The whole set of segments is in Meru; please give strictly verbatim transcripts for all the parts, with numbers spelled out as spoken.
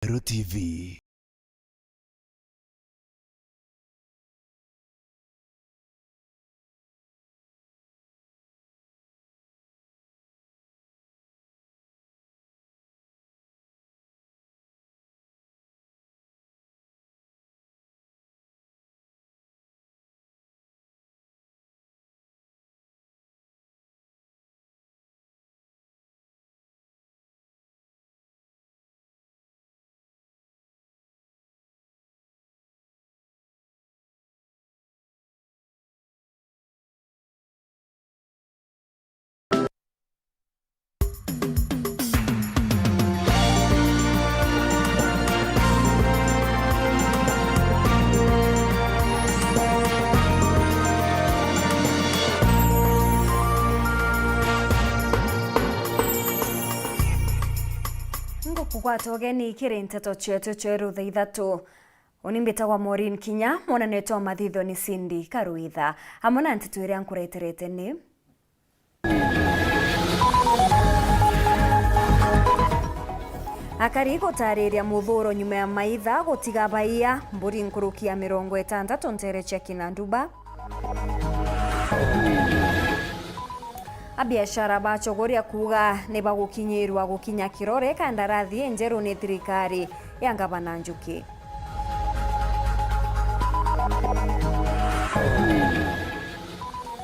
Meru T V. Ngukugwata ugeni kiri nteto cietu cia rutha ithatu. Uni mbitagwa Maureen Kinya, mwananetwa mathitho ni Cindy Karuitha. Amwe na nteto iria nkureterete ni: Akari gutariria muthuro nyuma ya maitha gutiga baia mburi nkuruki ya mirongo itantatu ntere cia Kinanduba. Abiashara bachogoria kuuga ni bagukinyirwa gukinya kirore kandarathi injeru ni thirikari ya Ngavana Njuki.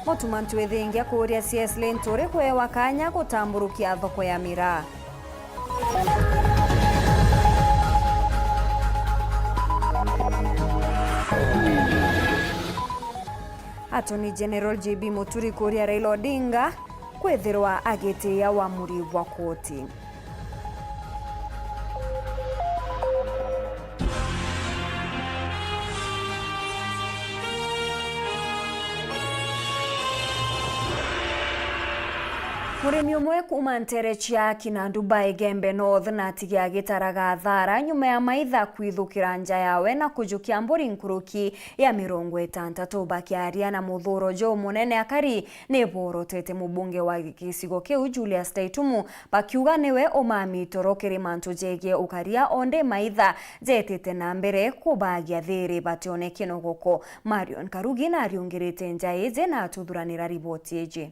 Mutuma Ntwithingia kuuria C S Linturi kwewa kanya gutamburukia thoko ya miraa. Attorney General J B Muturi kuuria Raila Odinga kwithirwa agitiia uamuri bwa koti. Murimi umwe kuuma ntere cia Kinanduba, Igembe North, natigi agitaraga athara nyuma ya maitha kwithukira nja yawe na kujukia mburi nkuruki ya mirongo itantatu. Bakiaria na muthuro jumunene, akari ni borotete mubunge wa gicigo kiu, Julius Taitumu, bakiuga niwe umami toro kiri mantu jegie ukaria, onde maitha jetite na mbere kubagia thiri batione kinogoko. Marion Karugi nariungirite nja iji na atuthuranira riboti iji.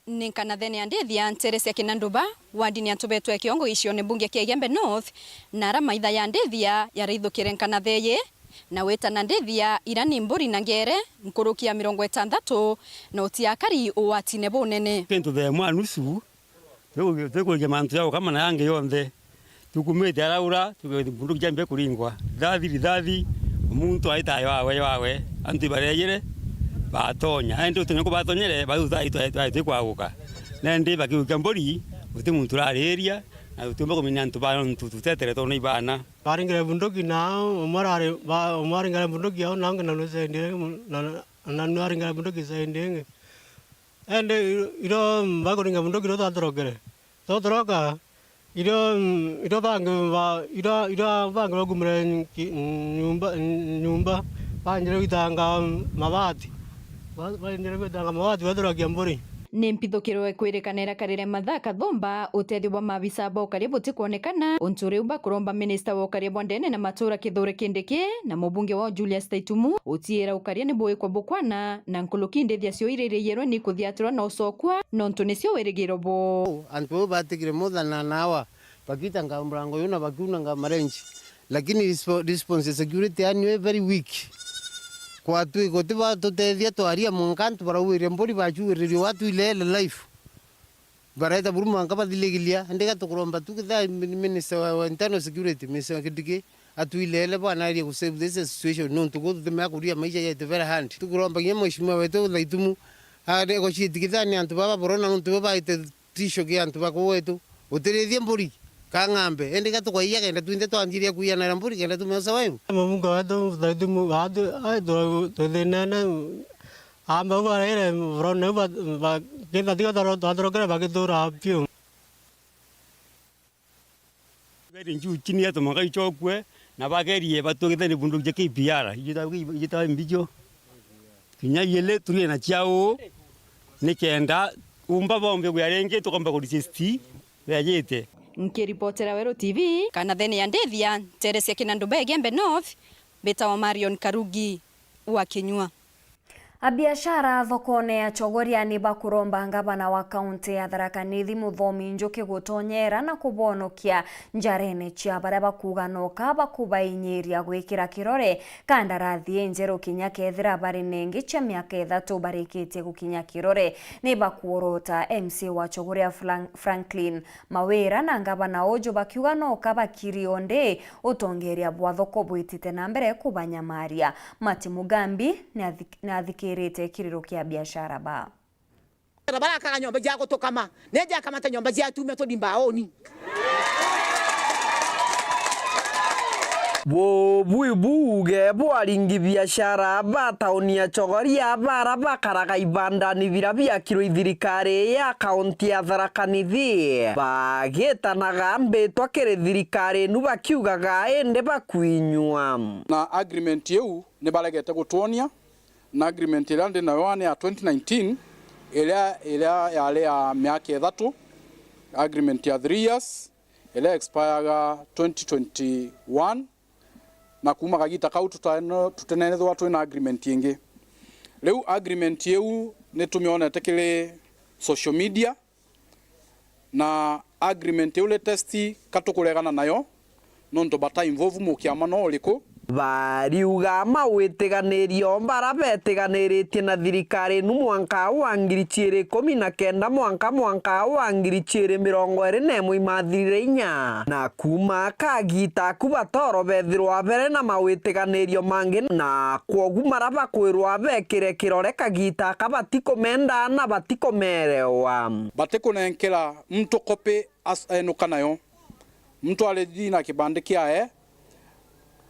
Ni nkanathene ya Ndithia, ntere cia Kinanduba, wandini ya Ntubetwe, kiongo gicione mbunge kia Igembe North, na ara maitha ya Ndithia yaraithukire nkanathe yi, na witana Ndithia, ira ni mburi na ngere nkuruki ya mirongo itantatu, na utia akari ugwatine bunene. Kintu the mwa nusu, Twi-, twikurikia mantu ja gukama na yangi yonthe. Tukumite araura, tuge bunduki jambie kuringwa. Rithathi, rithathi, muntu aita yo awe, yo awe. Antu ibarejire, batonya. Indi utonya ku batonyere, bau twaitwa, twaitwa kwaguka. Nendi bakiukia mburi, guti muntu urariria, na tutiumba kumenya antu ba, antu tutetere tondu ni ibana. Baringire bunduki na umwe arari, ba, umwe aringire bunduki au na ungi na nusendi, na, na, na nu aringire bunduki sendi ingi. Indi irio, irio bakuringa bunduki irio twatorokere. Twatoroka, irio, irio bangi ba, irio, irio bangi bakumire nki-, nyumba, nyumba, banjire gwitanga mabati. Ba-, banjire gwitanga mabati, baturakia mburi. Ni mpithukiro ikwirikana irakarire mathaa kathumba, utethio bwa maabisa ba ukaria butikwonekana. Untu riu bakuromba minista wa ukaria bwa ndene na matura Kithure Kindiki na mubunge wao Julius Taitumu utiira ukaria ni buikwa bukwana, na nkuruki ndithia cio iririirwe ni kuthiatirwa na ucokua, nontu nicio wirigiro bwoo. Antu bau batigire more than an hour bagitanga murango uyu na bakiunanga marenji, lakini respo-, response ya security yani we very weak. Kwatwi guti batutethia, twaria mwanka antu barauiria mburi, bacuiririo watu ilele life. Bareta buru mwanka bathirigiria, indi ga tukuromba tu kithaa min-, minister wa, wa internal security, minister wa Kindiki, atwilele bwana arie ku save this situation, nontu gutu tumea kuria maisha yetu very hard. Tukuromba kinya mheshimiwa wetu Thaitumu, are guciti kithaa ni antu baba borona, nontu bo baite tisho ki antu ba kuu wetu. Utirithie mburi, ka ng'ambe, indi ga tukwaia kenda twinthe twambiria kuianira mburi kenda tumeosa wewe. Mubunge wetu Thaitumu, atu, ai, tu-, tuthinene, Aamba u baraire burone u ba, ba, kenda tiga twaro-, twatorokere bagituura piu. Gari njuu chini ya tumaga ichokue, na bagerie batugithe ni bunduki ja K P R, ijita, ijita mbijo. Kinya yele turie na chiao, nikenda umba bombe kuya ringi tukomba ku resist, yajite. Nkiripotera Weru T V, kana thene ya Ndithia, nteere cia Kinanduba Igembe North, mbitawa Marion Karugi wa Kinyua. Abiashara thokone ya Chogoria ni bakuromba ngavana wa kaunti ya Tharaka Nithi Muthomi Njuki gutonyera na kubonokia njarene cia baria bakuuga noka bakubainyiria gwikira kirore kandarathi injeru kinya kethira bari na ingi cia miaka ithatu barikitie gukinya kirore. Ni bakuorota M C A wa Chogoria Flan-, Franklin Mawira na ngavana uju bakiuga noka bakiri o ndi utongeria bwa thoko bwitite na mbere kubanyamaria. Mati Mugambi ni athik-, ni athikirite kiriro kia biashara ba. Barakaga nyomba cia gutukama, ni njakamate nyomba cia tume tudi mbauni. Bubu ibuge bwa aringi biashara ba tauni ya Chogoria bara bakaraga ibandani bira biakirwe i thirikari ya kaunti ya Tharaka Nithi, bagitanaga mbitwa kiri thirikari inu bakiugaga indi bakwinyua. Na agreement iu ni baregete gutwonia, na agreement iria ndi nayo ni ya twenty nineteen, iria, iria yari ya miaka ithatu, agreement ya three years, iria expiraga twenty twenty-one, na kuuma kagita kau tutano-, tutinenethwa twina agreement ingi. Riu agreement iu nitumionete kiri social media, na agreement iu latest ka tukuregana nayo, nontu bata involve mukiama no uriku. Bariuga mawitiganirio bara betiganiritie na thirikari inu mwanka wa ngiri ciiri ikumi na kenda mwanka, mwanka wa ngiri ciiri mirongo iiri na imwe imathirire inya, na kuuma kagita aku batoro bethirwa bere na mawitiganirio mangi, na kwogu mara bakwirwa bekire kirore kagita aka batikumenda na batikumerewa. Batikunenkera muntu kopi as-, enuka nayo. Muntu ari thii na kibandi kiae,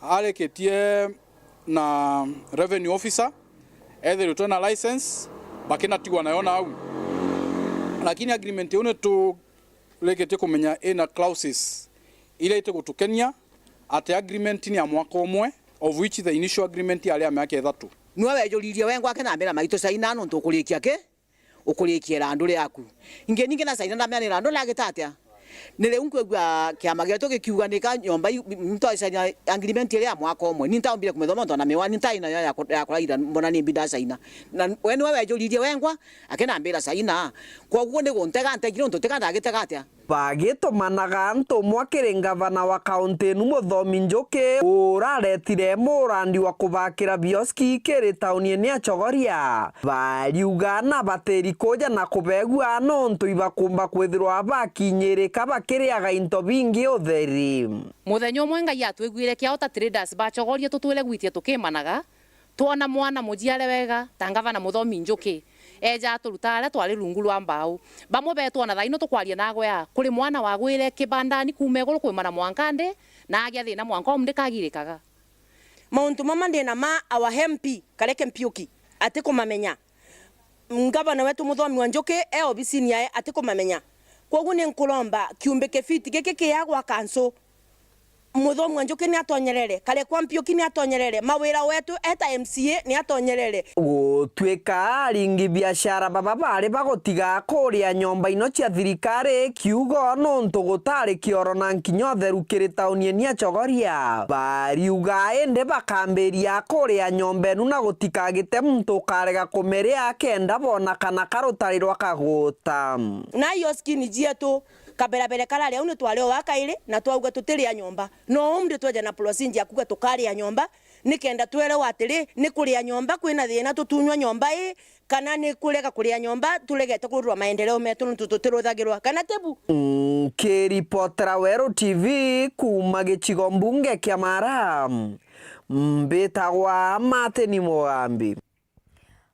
arikitie na revenue officer, ethiritwe na license, bakinatigwa nayo nau. Lakini agreement iu niturikitie kumenya ina clauses iria itigutukenia, ati agreement ni ya mwaka umwe, of which the initial agreement yari ya miaka ithatu. Niwe wejuririe wengwa akinambira, "Maitu caina nontu ukurikia ki?" Ukurikia irandu riaku. Ingi ningi na caina ndamea ni irandu nagita atia? Ni riu nkwigua kiama gietu gikiuga nika nyomba iu, m-, m-, muntu acaina agreement iria ya mwaka umwe. Ni ntaumbire kumithoma tontu na miwani ntai nayo ya ku-, ya kuraira mbona ni mbi ndacaina. Na we niwe wejuririe wengwa, akinambira caina. Kwoguo ni guntega ntegire untu tiga ndagitega atia? Bagitumanaga ntumwa kiri ngavana wa kaunti inu Muthomi Njuki, uraretire murandi wa kubakira bioski kiri tauni ya Chogoria. Bariuga na batiri kuja na kubegua nontu ibakumba kwithirwa bakinyirika bakiriaga into bingi utheri. Muthenya umwe Ngai atwiguire kiao ta traders ba Chogoria tutwire gwitia tukimanaga, twona mwana mujiare wega ta ngavana Muthomi Njuki eja aturuta aria twari rungu rwa mbau. Bamwe betu ona thaino tukwaria nagwe aa, kuri mwana wagwire kibandani kuuma iguru kwimana mwanka nthi, na agia thina mwanka umu ndikagirikaga. Mauntu mama ndina ma our M P Kareke Mpiuki atikumamenya. Ngavana wetu Muthomi wa Njuki e obisini yae atikumamenya. Kwoguo ni nkuromba kiumbike fiti giki kiagwa kansu. Muthomi wa Njuki ni atonyerere, Karekwa Mpiuki ni atonyerere, Mawira wetu eta M C A ni atonyerere. Gutwika aringi biashara baba bari bagutiga kuria nyomba ino cia thirikari kiugo nontu gutari kioro na nkinya utheru kiri tauni eni ya Chogoria. Bariuga indi bakambiria kuria nyomba enu na gutikagite muntu ukarega kumiria kenda bona kana karutari rwa kaguta. Na iyo skini cietu, kaberabere karari au ni twari o wa kairi, na twauga tutiria nyomba. No undi tweja na procedure ya kuuga tukaria nyomba, nikenda twerewa atiri, ni kuria nyomba kwina thina tutunywa nyomba ii, kana ni kurega kuria nyomba turegete kururwa maendeleo metu nontu tutiruthagirwa, kana ti bu? Nkiripotera Weru T V kuuma gicigo mbunge kia Mara, mbitagwa Martin Mugambi.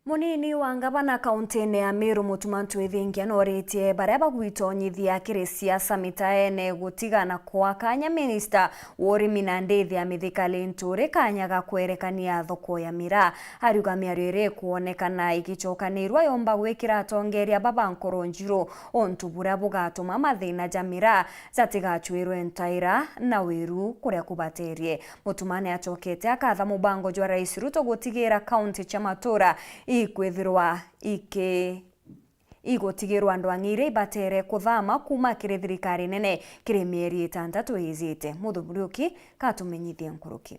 Munini wa ngavana kauntiine ya Meru, Mutuma Ntwithingia, nooritie baria bagwitonyithia kiri siasa mitaene gutiga na kua kanya minista wa urimi na ndithi ya Mithika Linturi kanya ga kwerekania thoko ya miraa. Ariuga miario iria ikwonekana igicokanirua yomba gwikira atongeria baba nkoro njiru untu buria bugatuma mathina ja miraa jatigacwirwe ntaira na wiru kuria kubaterie. Mutuma ni acokete akatha mubango jwa Rais Ruto gutigira kaunti cia matura ikwithirwa iki-, igutigirwa ndwang'i iria ibatere kuthama kuuma kiri thirikari nene kiri mieri itantatu ijite. Muthu Muriuki katumenyithie nkuruki.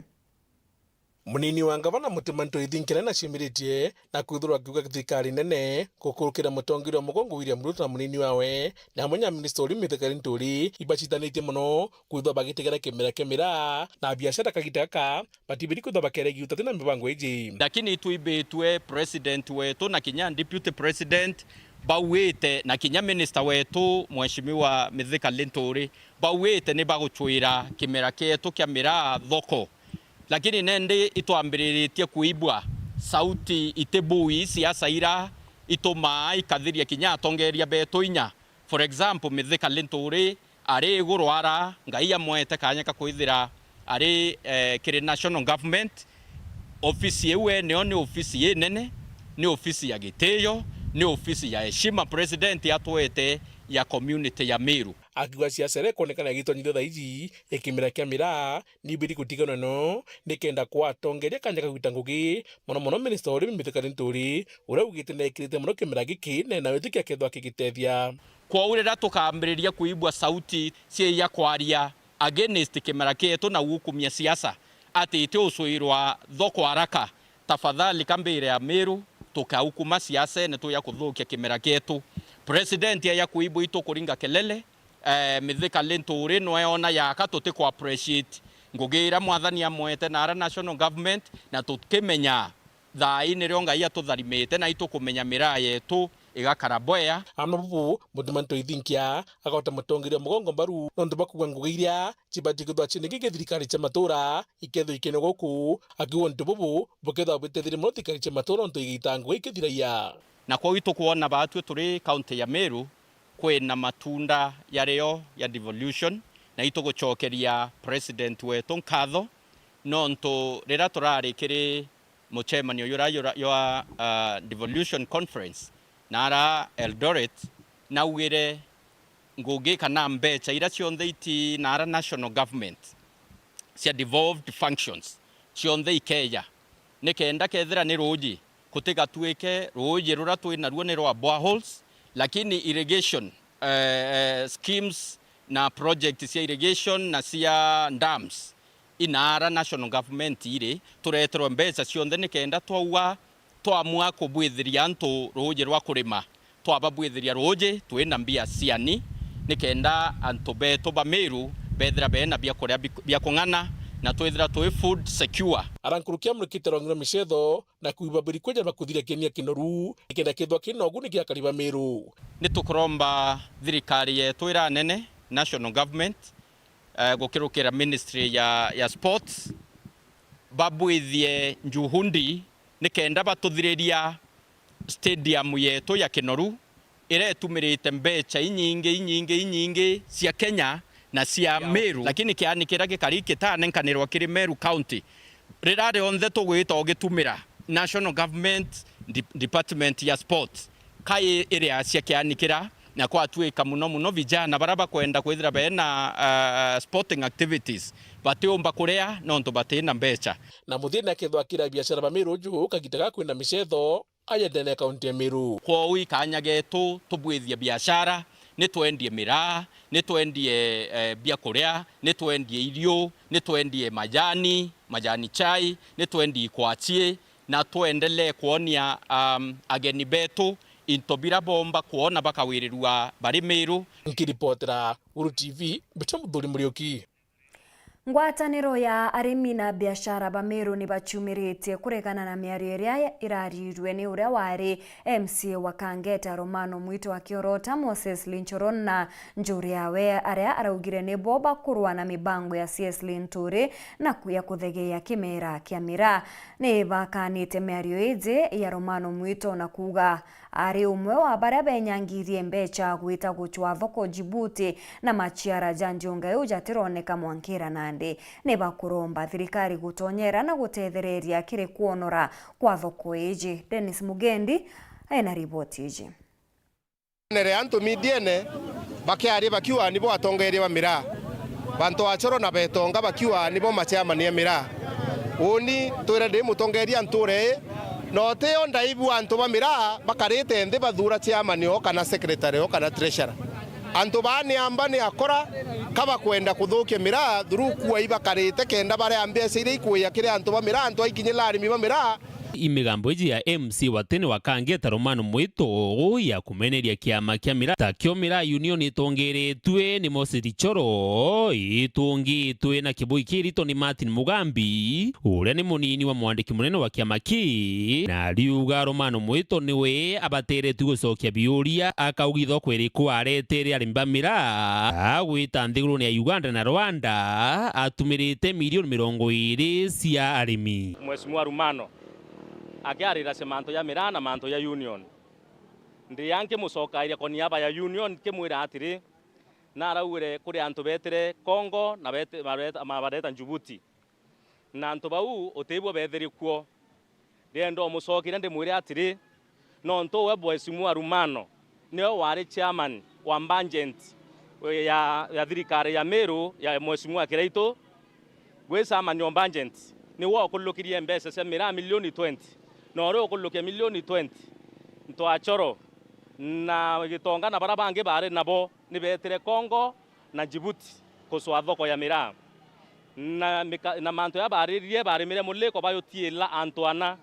Munini wa ngavana Mutuma Nturi Thinkira naciumiritie na kwithirwa akiuga thirikari nene gukurukira mutongeria wa mugongo William Ruto na munini wawe na amwe na minista uri Mithika Linturi ibacitanitie mono kwithirwa bagitegera kimera kia miraa na biashara kagita gaka batibiri kwithirwa bakeregia utati na mibango iji. Lakini itwibitwe president wetu na kinya deputy president bauite na kinya minister wetu Mheshimiwa Mithika Linturi bauite ni bagucwira kimera kietu kia miraa thoko. Lakini nendi itwambiriritie kuibwa sauti iti bui siasa ira itumaa ikathiria kinya atongeria betu inya. For example, Mithika Linturi ari iguru ara, Ngai amwete kanya ka kwithira ari, eh, kiri national government. Ofisi iu eneo ni ofisi inene, ni ofisi ya gitio, ni ofisi ya heshima president atwete ya community ya Meru. Akiuga siasa iria ikwonekana igitonyithua thaa iji ya kimera kia miraa, nibiri gutiganwa no nikenda kwa atongeria kanya ka gwita ngugi, mono mono minista wa urimi Mithika Linturi, uria augite ni ekirite mono kimera giki na ena witikia kethwa akigitethia. Kwou riria tukambiriria kuigua sauti cia iya kwaria against kimera kietu na gukumia siasa ati iti ucwirwa thoko haraka, tafadhali ka mbire ya Meru tukaukuma siasene tuja kuthukia kimera kietu. President aja kuigua itukuringa kelele, eh, Mithika Linturi nwe ona yaka tuti ku appreciate ngugi iria mwathani amwete na ara national government, na tukimenya thaa ii nirio Ngai atutharimite na itukumenya miraa yetu igakara bwea. Amwe bubu Mutuma Nturi Thinkira agota mutongeria mugongo mbaru nontu bwa kuuga ngugi iria cibati kwithirwa ciingi ki thirikari cia matura ikethirwa ikienwa guku, akiuga untu bubu bukethirwa butetherie mono thirikari cia matura untu igita ngugi ikithiragia. Na kwou itukwona baatwi turi kaunti ya Meru, kwina matunda yario ya devolution, na itugucokeria president wetu nkatho, nontu riria turari kiri mucemanio jura, jura, jwa, ah, devolution conference na ara Eldoret, naugire ngugi kana mbecha iria cionthe iti na ara national government cia devolved functions cionthe ikeja, nikenda kethira ni ruuji, gutigatuike ruuji ruria twi naruo ni rwa boreholes, lakini irrigation, eh, eh, schemes na project cia irrigation na cia dams inaara national government iri, tureterwe mbecha cionthe nikenda twaua, twamua kubwithiria antu ruuji rwa kurima, twababwithiria ruuji twina mbia ciani, nikenda antu betu ba Meru bethira bena bia kuria bi-, bia kung'ana, na twithira twi food secure. Ara nkuruki amurikite rwangi rwa micetho na kuiba mbiri kweja na kuthiria kienia kinoru, nikenda kethwa kina uguni kiri akari ba Meru. Nitukuromba thirikari yetu iria nene, national government, eh, gukirukira ministry ya, ya sports, babwithie juhudi nikenda batuthiriria stadium yetu ya Kinoru, iria itumirite mbecha inyingi, inyingi, inyingi cia Kenya na cia Meru, lakini kiani kiria gikari kitanenkanirwa kiri Meru County, riria rionthe tugwita ugitumira national government de-, department ya sport, kai iriacia kiani kira, na kwatuika muno muno vijana baria bakwenda kwithira bena, ah, sporting activities, batiumba kuria nontu batina mbecha. Na muthia ni akethwa akira biashara ba Meru uju kagita ga kwina micetho aja ndene ya kaunti ya Meru. Kwou i kanya getu tubwithie biashara, ni twendie miraa, ni twendie, eh, bia kuria, ni twendie irio, ni twendie majani, majani chai, ni twendie ikwachie, na twendelee kwonia, um, ageni betu into bira bomba kwona bakawirirua bari Meru. Nkiripotera Uru T V, mbita Muthuri Muriuki. Ngwataniro ya arimi na biashara ba Meru ni baciumiritie kuregana na miario iria irarirue ni uria wari M C A wa Kangeta Romano Mwito akiorota Moses Linchoron na njuri yawe, aria araugire nibo bakurwa na mibango ya C S Linturi na ku-, ya kuthegeea kimera kia miraa. Ni bakanite miario iji ya Romano Mwito na kuuga ari umwe wa baria benyangirie mbecha gwita gucwa thoko Djibouti na machiara ja ndiunga iu jatironeka mwankira nandi. Ni bakuromba thirikari gutonyera na gutethereria kiri kwonora kwa thoko iji. Dennis Mugendi ena riboti iji. Nere antu midiene bakiaria bakiuga nibo atongeria ba miraa. Bantu a Choro na Betonga bakiuga nibo machairman ya miraa. Uni twire ndi mutongeria nture ii, Na utio ndaigua antu ba miraa bakarite nthi bathuura chairman o kana secretary o kana treasurer. Antu baa ni amba ni akora, ka bakwenda kuthukia miraa through kuua ibakarite kenda baria mbeca iria ikuia kiri antu ba miraa, antu aikinyira arimi ba miraa. Imigambo iji ya M C wa tene wa Kangeta Romano Mwito ya kumeneria kiama kia miraa, takio miraa union itongeretue ni Moses Richoro, itungitwe na kibui kirito ni Martin Mugambi, uria ni munini wa mwandiki munene wa kiama kii, na ariuga Romano Mwito niwe abateretue gucokia biuria, akauga ithoko iriku aretere arimi ba miraa agwita nthigurune ya Uganda na Rwanda atumirite milioni mirongo iiri cia arimi. Mheshimiwa Romano akiarira cia mantu ja miraa na mantu ja union, ndiria nkimucokairia kwa niaba ya union, nkimwira atiri, naraugire kuri antu betire Congo na bete-, bareta, ma-, bareta Djibouti, na antu bau utibwo bethiri kuo. Ndienda umucokeria ndimwire atiri, nontu we Mheshimiwa Romano niwe wari chairman wa budget ya, ya thirikari ya Meru ya Mheshimiwa Kiraitu, gwi chairman wa budget, niwe ukulukirie mbeca cia miraa milioni twenty, na uria ukulukia milioni twenty, Ntwachoro na Gitonga na baria bangi bari nabo ni betire Congo na Djibouti kucwa thoko ya miraa. Na mika-, na mantu ya bariririe, barimire muliko bayutiila antu ana.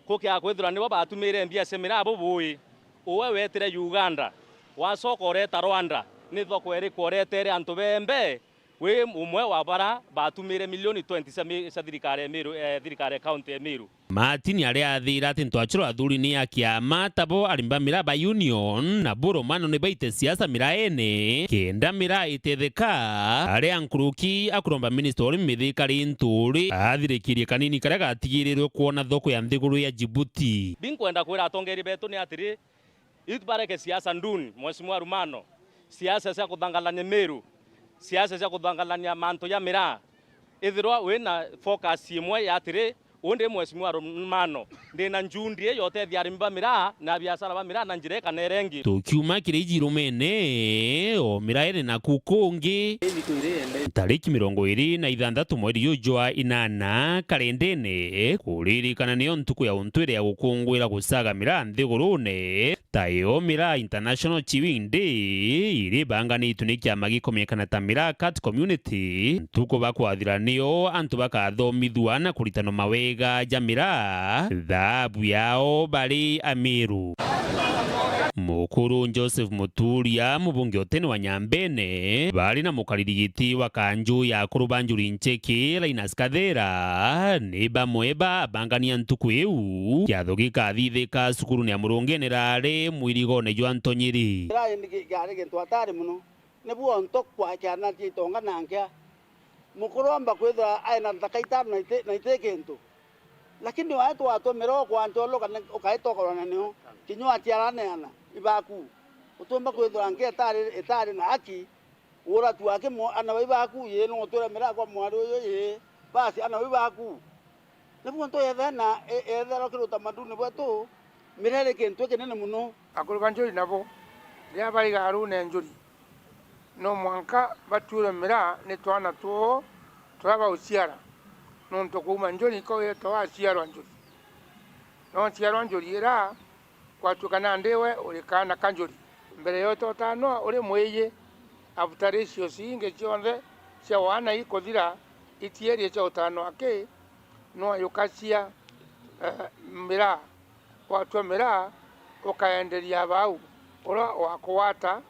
Kukia kwithirwa nibo batumire mbia cia miraa bubui, uwe wetire Uganda, wacoka ureta Rwanda, ni thoko iriku uretere antu bembe? Wi umwe wa bara batumire milioni twenty cia mi-, cia thirikari ya Meru, eh, thirikari ya county ya Meru. Martin aria athira ati Ntwachiro athuri ni a kiama, tabo arimi ba miraa ba union, na Romano ni baite siasa miraene, kenda miraa itetheka, aria nkuruki akuromba minister wa urimi Mithika Linturi athirikirie kanini karia gatigirirwe kwona thoko ya nthiguru ya Djibouti. Binkwenda kwira atongeria betu ni atiri, Itu bareke siasa nduni, Mheshimiwa Romano, siasa cia kuthangalania Meru, siasa cia kuthangalania mantu ja miraa. Ithirwa wina focus imwe ya atiri, undi Mheshimiwa Romano, ndina njundi ya utethia arimi ba miraa na biashara ba miraa na njira ikana iria ingi. Tukiuma kiri iji rumene, o miraa iri naku kungi. Tariki mirongo iri na ithanthatu mweri juju jwa inana, karendene, kuririkana niyo ntuku ya untwire ya gukungwira gucaga miraa nthigurune. Tayo Miraa International Chewing Day iribanganitwe ni kiama gikomenyekana ta Miraa Cat Community, ntuku bakwathira nio antu bakathomithua na kuritanwa mawega ja miraa, thaabu yao bari Amiru. Mukuru Joseph Muturia, mubunge o tene wa Nyambene, bari na mukariri giti wa kanju ya akuru ba Njuri Ncheke, Linus Kathira, ni bamwe ba abangania ntuku iu. Kiatho gikathithika cukurune ya Murungene rari mwirigone jwa Ntonyiri. Kira indi ki-, kiari gintu hatari mono. Nibu onto kwa kiana kia itonga na nkia. Mukuru omba kwithira aina nthaka itano na iti-, na iti kintu. Lakini wae twatumira ukwancha ulu kana ukaitokorwa na nio. Kinya waciarane ana ibaku. Utumba kwithira nkia itari, itari na haki. Uratua aki mo-, ana bai baku, ii, nugutwira miraa kwa mwari uyu, ii, basi, ana bai baku. Nibu ntu yethera na, e-, yetherwa kiri utamaduni bwetu, miraa iri kintu kinene mono. Akuru ba Njuri nabo, riria bari garune Njuri, no mwanka batuirwe miraa ni twana tuu turia bauciara, nontu kuuma Njuri iko wetagwa aciarwa Njuri. No ciarwa Njuri ira, kwatuika nandi we uri kaana ka Njuri. Mbere ya utotanwa uri mwiji, after ratios ingi cionthe cia wana ikuthira, itierie cia utanwa aki, no yukacia, eh, miraa, kwatua miraa, ukaenderia bau, uria wakugwata,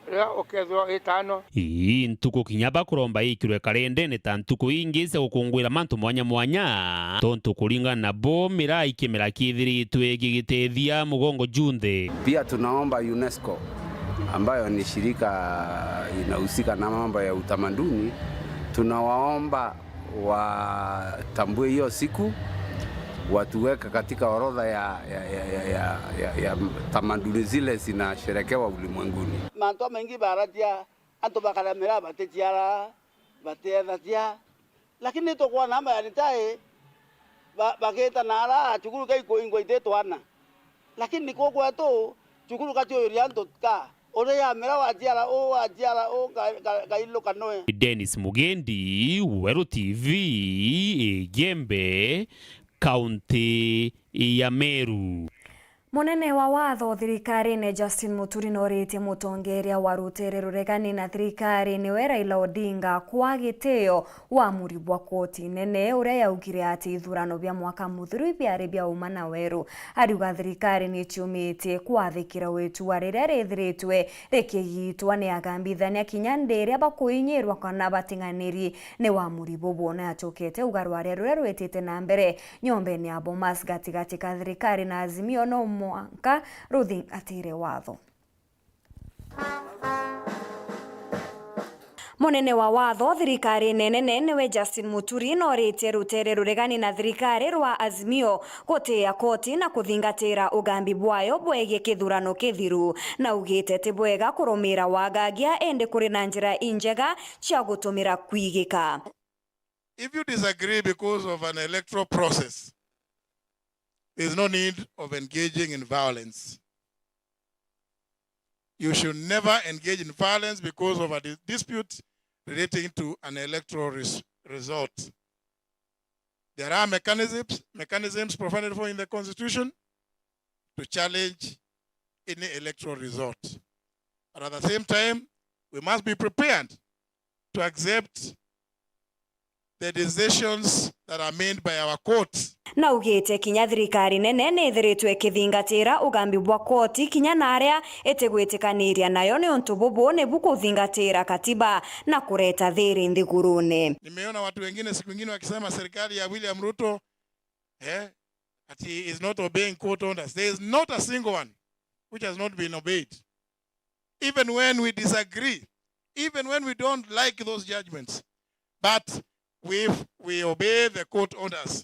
riria ukethirwa witano. Ii ntuku kinya bakuromba ikirwe karendene ta ntuku ingi cia gukungwira mantu mwanya mwanya, tontu kuringana nabo miraa i kimera kithiritwe gigitethia mugongo junthe. Pia tunaomba UNESCO ambayo ni shirika inahusika na mambo ya utamaduni, tunawaomba watambue hiyo siku, watuweke katika orodha ya, ya, ya tamaduni zile zinasherekewa ulimwenguni. Mantu jamaingi baratia, antu bakaria miraa baticiara, batiethatia. Lakini tukwona ama yani tai, ba-, bagitana ara cukuru kaikwingwa iti twana. Lakini ku kwetu, cukuru kaciuria antu ka, uria yamera waciara u, waciara u, nga-, nga-, ngailuka nwe. Dennis Mugendi, Weru T V, Igembe, kaunti ya Meru. Munene wa watho thirikarine Justin Muturi noritie mutongeria wa rutere ruregani na thirikari niwe Raila Odinga kwa gitio wa muri bwa koti nene uria yaugire ati ithurano bia mwaka muthiru ibiari bia uma na weru. Ariuga thirikari ni ciumitie kwathikira witua riria rithiritwe rikigitwa ni agambithania kinya ndi iria bakuinyirwa kana bating'aniri ni wa muri bubu. Na acokete uga rwaria ruria rwitite na mbere nyombene ya Bomas gatigati ka thirikari na Azimio no mwanka ruthingatire watho. Munene wa watho thirikarine nene niwe Justin Muturi noritie rutere ruregani na thirikari rwa Azimio gutia koti na kuthingatira ugambi bwayo bwegie kithurano kithiru. Na augite ti bwega kurumira wagagia, indi kuri na njira injega cia gutumira kwigika. If you disagree because of an electoral process, there is no need of engaging in violence. You should never engage in violence because of a di-, dispute relating to an electoral res-, result. There are mechanisms, mechanisms provided for in the constitution to challenge any electoral result. But at the same time, we must be prepared to accept the decisions that are made by our courts. Naugite kinya thirikari nene nithiritwe ikithingatira ugambi bwa koti kinya na aria itigwitikaniria nayo, niuntu bubu nibu kuthingatira katiba na kureta thiri nthigurune. Nimeona watu wengine siku ingine wakisema serikali ya William Ruto, eh, ati is not obeying court orders. There is not a single one which has not been obeyed. Even when we disagree, even when we don't like those judgments, but we, we obey the court orders.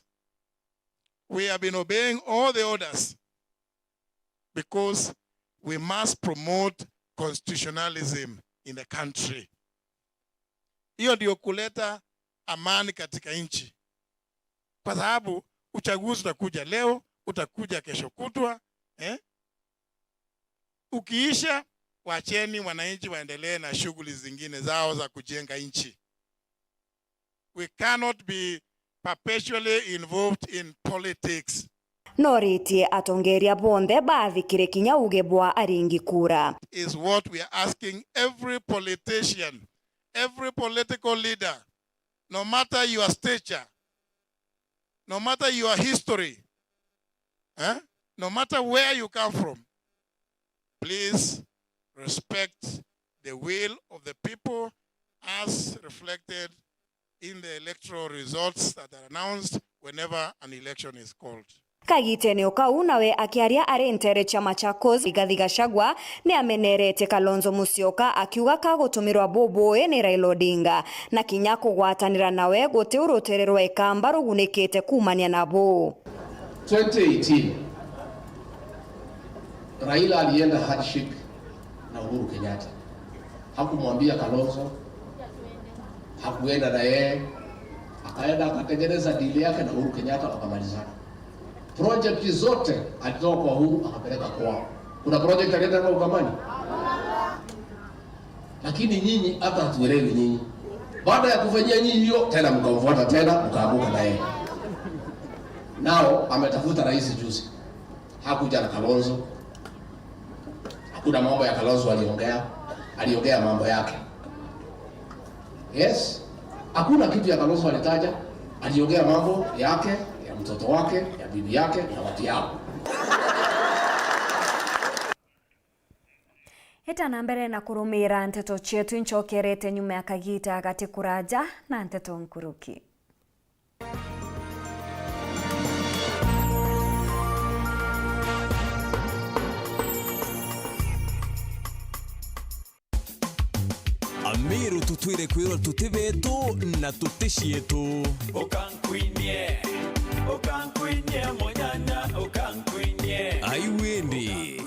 We have been obeying all the orders because we must promote constitutionalism in the country. Hiyo ndio kuleta amani katika nchi, kwa sababu uchaguzi utakuja leo, utakuja kesho kutwa, eh? Ukiisha, wacheni wananchi waendelee na shughuli zingine zao za kujenga nchi. We cannot be perpetually involved in politics. Noritie atongeria bonthe baathikire kinya uge bwa aringi kura. Is what we are asking every politician, every political leader, no matter your stature, no matter your history, eh? No matter where you come from, please respect the will of the people as reflected in the electoral results that are announced whenever an election is called. Kagitene o kau nawe akiaria ari ntere cia Machakos, Rigathi Gachagua ni ameneretie Kalonzo Musyoka akiuga kagutumirwa bubui ni Raila Odinga na kinya kugwatanira nawe guti u rutere rwa Ikamba rugunikite kuumania nabo. Twenty eighteen, Raila alienda handshake na Uhuru Kenyatta. Hakumwambia Kalonzo, hakuenda na yeye, akaenda akatengeneza deal yake na Uhuru Kenyatta, wakamalizana. Project zote alitoa kwa Uhuru akapeleka kwao. Kuna project alienda na Ukambani? Lakini nyinyi hata hatuelewi nyinyi. Baada ya kufanyia nyinyi hiyo, tena mkamfuata tena, mkaamuka na yeye. Nao ametafuta rais juzi. Hakuja na Kalonzo. Hakuna mambo ya Kalonzo aliongea. Aliongea mambo yake. Yes. Hakuna kitu ya Kalonzo alitaja. Aliongea mambo yake, ya mtoto wake, ya bibi yake, ya watu yao. Ita na mbere na kurumira nteto cietu, incokerete nyuma ya kagita gati kuraja na nteto nkuruki. Amiru tutwire kwirwa tuti betu na tuti cietu. Ukankwinie, ukankwinie, munyanya, ukankwinie. Ai windi.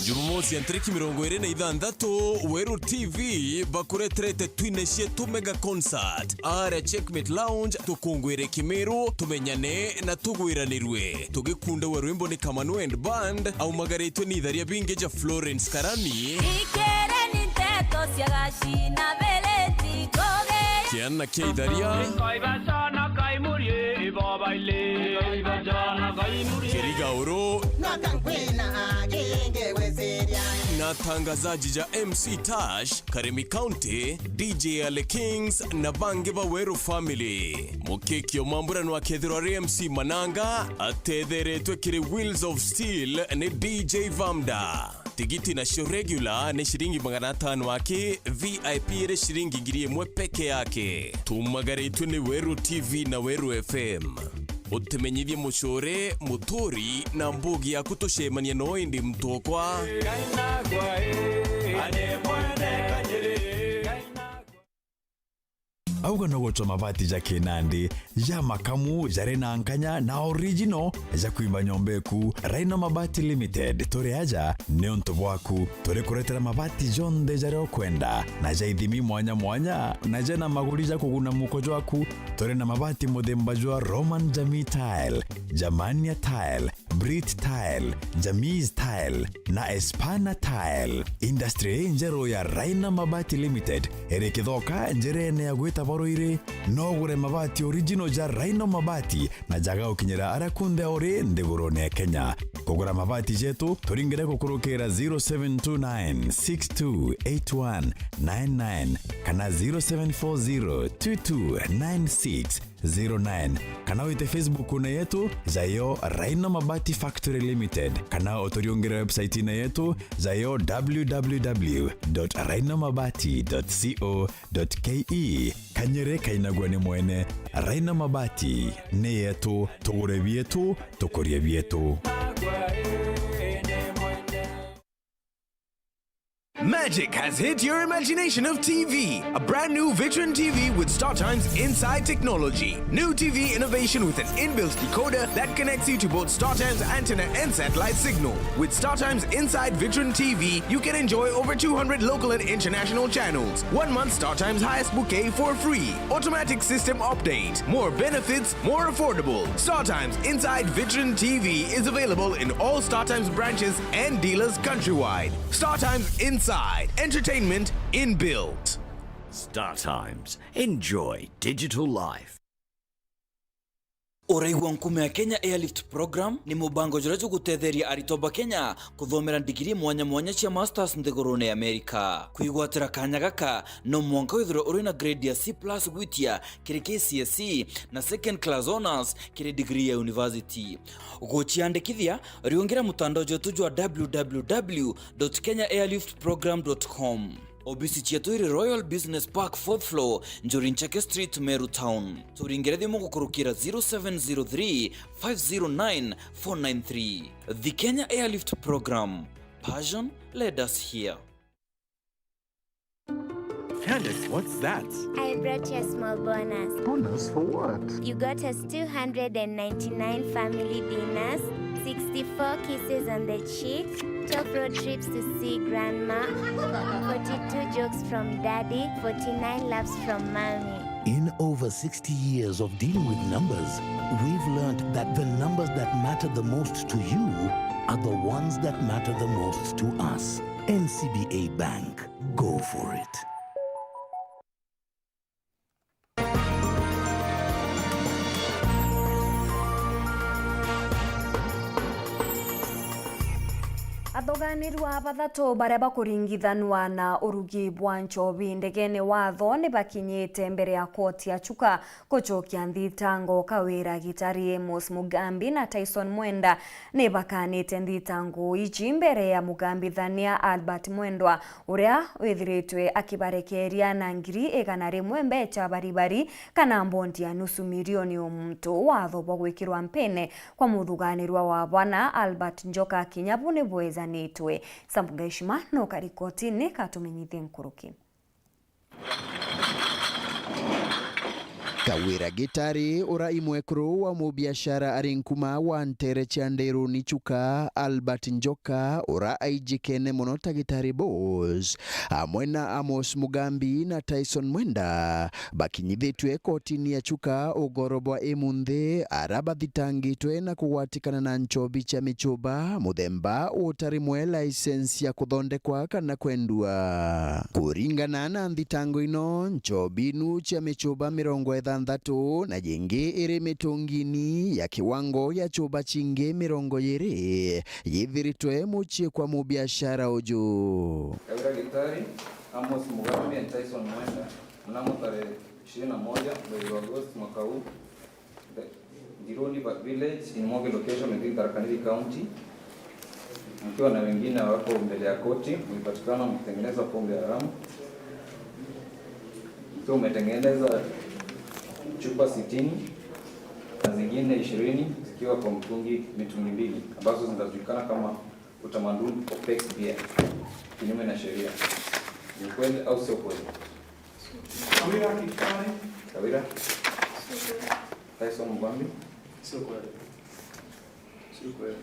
Jumamosi ya ntariki mirongo iri na ithanthatu, Weru T V bakureterete twine cietu mega concert aria Checkmate Lounge, tukungwire Kimiru, tumenyane na tugwiranirue. Tugikundagua rwimbo ni Kamanu and Band, aumagaritwe ni itharia bingi ja Florence Karani. Ikereni nteto cia Gachi na Beleti Koge. Kiana kia itharia. Kai bacana, kai murie, ibo baile. Kirigauru na watangazaji ja M C Tash, Karemi County, D J Ale Kings na bangi ba Weru family. Mukiki o mambura nwakethirwa ari M C Mananga, atetheretwe kiri Wheels of Steel ni D J Vamda. Tigiti nacio regular ni ciringi magana atano aki, V I P iri ciringi ngiri imwe peke yake. Tumagaritwe ni Weru T V na Weru F M. Utimenyithie mucure, muturi na mbugi yaku tucemania no indi mutwokwa. Auga no gucwa mabati ja kinandi, ja makamu, jari na nkanya na original ja kwimba nyomba eku. Rhino Mabati Limited, turi aja niuntu bwaku. Turi kuretera mabati jonthe jaria ukwenda, na ja ithimi mwanya mwanya, na jena maguri ja kuguna muko jwaku. Turi na mabati muthemba jwa Roman Jamii Tile, Germania Tile, Brit Tile, Jamis Tile na Espana Tile. Industry injeru ya Raina Mabati Limited iri Kithoka, njirene ya gwita Baruiri. No ugure mabati original ja Raina Mabati na jaga gukinyira aria kunthe uri nthigurune ya Kenya. Kugura mabati jetu, turingire gukurukira zero seven two nine six two eight one nine nine kana zero seven four zero two two nine six zero nine, kana wite Facebook-une yetu, jayo Raino Mabati Factory Limited, kana uturiungire website-ine yetu, jayo w w w dot raino mabati dot co dot k e. Kanyere kainagua ni mwene. Raino Mabati ni yetu, tugure bietu, tukurie bietu. Magic has hit your imagination of T V. A brand new Vitron T V with StarTimes Inside technology. New T V innovation with an inbuilt decoder that connects you to both StarTimes antenna and satellite signal. With StarTimes Inside Vitron T V, you can enjoy over two hundred local and international channels. One month StarTimes highest bouquet for free. Automatic system update. More benefits, more affordable. StarTimes Inside Vitron T V is available in all StarTimes branches and dealers countrywide. StarTimes Inside, entertainment inbuilt. StarTimes. Enjoy digital life. Uraigua nkuma ya Kenya Airlift Program ni mubango juria jugutetheria aritwa ba Kenya kuthomera ndigiri mwanya mwanya cia masters nthigurune ya Amerika. Kwigwatira kanya gaka, no mwanka withirwe uri na grade ya C plus gwitia kiri K C S E na second class honours kiri degree ya university. Guciandikithia, riungira mutandao jwetu jwa w w w dot kenya airlift program dot com. Obisi cietu iri Royal Business Park, fourth floor, Njuri Ncheke Street, Meru Town. Turingire thimu gukurukira zero seven zero three, five zero nine, four nine three. The Kenya Airlift Program. Passion led us here. Candace, what's that? I brought you a small bonus. Bonus for what? You got us two hundred and ninety-nine family dinners, sixty-four kisses on the cheek, twelve road trips to see grandma, forty-two jokes from daddy, forty-nine laughs from mommy. In over sixty years of dealing with numbers, we've learned that the numbers that matter the most to you are the ones that matter the most to us. N C B A Bank. Go for it. Athuganirwa bathatu baria bakuringithanwa na urugi bwa nchobi ndegene watho ni bakinyite mbere ya koti ya Chuka gucokia nthitango. Kawira Gitari, Amos Mugambi na Tyson Mwenda ni bakanite nthitango iji mbere ya mugambithania Albert Mwendwa, uria withiritwe akibarekeria na ngiri igana rimwe mbecha baribari kana mbondi ya nusu milioni o muntu. Watho bwa gwikirwa mpene kwa muthuganirwa wa bana Albert Njoka kinya bu ni bwezanitwe. Sambu Gaishima no kari kotini katumenyithie nkuruki. Kawira Gitari, ura i mwekuru wa mubiashara ari nkuma wa ntere cia Ndiruni Chuka, Albert Njoka, ura aijikene mono ta Gitari Boss, amwe na Amos Mugambi na Tyson Mwenda, bakinyithitue kotini ya Chuka ugoro bwa imunthi, ara bathitangitwe na kugwatikana na nchobi cia michuba muthemba utari mwe license ya kuthondekwa kana kwendua. Kuringana na nthitango ino, nchobi inu cia michuba mirongo ithano ithanthatu na jingi iri mitungini ya kiwango gia chuba cingi mirongo iiri yithiritwe mucii kwa mubiashara uju. Kawira Gitari, Amos Mugambi and Tyson Mwenda mnamo tarehe ishirini na moja mwezi wa Agosti mwaka huu, Ndiruni va-, village in Mwoge location within Tharaka Nithi County, mkiwa na wengine wako mbele ya koti, mlipatikana mkitengeneza pombe haramu, mkiwa umetengeneza chupa sitini na zingine ishirini zikiwa kwa mtungi, mitungi mbili ambazo zinajulikana kama Utamaduni Apex Beer kinyume na sheria. Ni kweli au sio kweli? Kawira Kikari. Kawira. Tyson Mugambi. Sio kweli. Sio kweli.